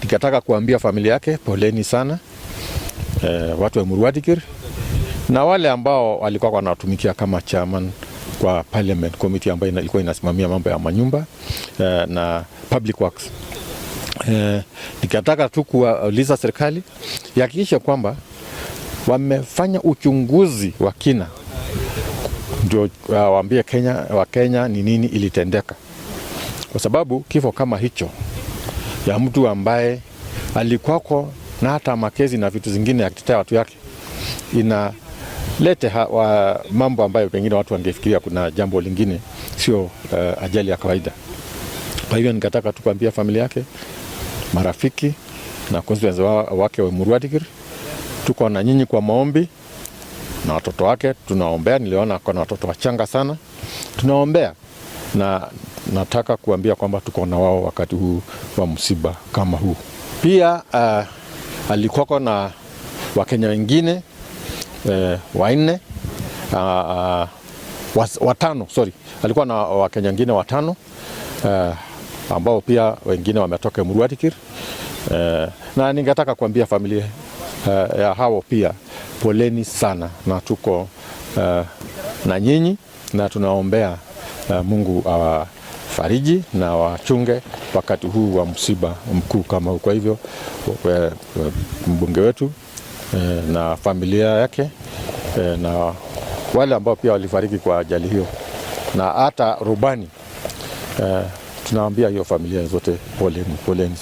Nikataka kuambia familia yake poleni sana, watu wa Emurua Dikirr na wale ambao walikuwa wanatumikia kama chairman kwa parliament committee ambayo ilikuwa inasimamia mambo ya manyumba na public works. Nikataka tu kuwauliza serikali ihakikishe kwamba wamefanya uchunguzi wa kina ndio waambie Wakenya ni nini ilitendeka, kwa sababu kifo kama hicho ya mtu ambaye alikuwako na hata makesi na vitu zingine akitetea watu yake inalete mambo ambayo pengine watu wangefikiria kuna jambo lingine, sio ajali ya kawaida. Kwa hivyo nikataka tu kuambia familia yake, marafiki na constituents wake wa Emurua Dikirr, tuko na nyinyi kwa maombi na watoto wake tunaombea. Niliona kuna watoto wachanga sana, tunaombea na nataka kuambia kwamba tuko na wao wakati huu wa msiba kama huu. Pia alikuwako na Wakenya wengine wanne, watano, sorry, alikuwa na Wakenya wengine watano ambao pia wengine wametoka Emurua Dikirr, na ningetaka kuambia familia ya hao pia poleni sana, na tuko na nyinyi na tunaombea Mungu awafariji na wachunge wakati huu wa msiba mkuu kama huu. Kwa hivyo mbunge wetu na familia yake na wale ambao pia walifariki kwa ajali hiyo na hata rubani, tunaambia hiyo familia zote poleni, poleni sana.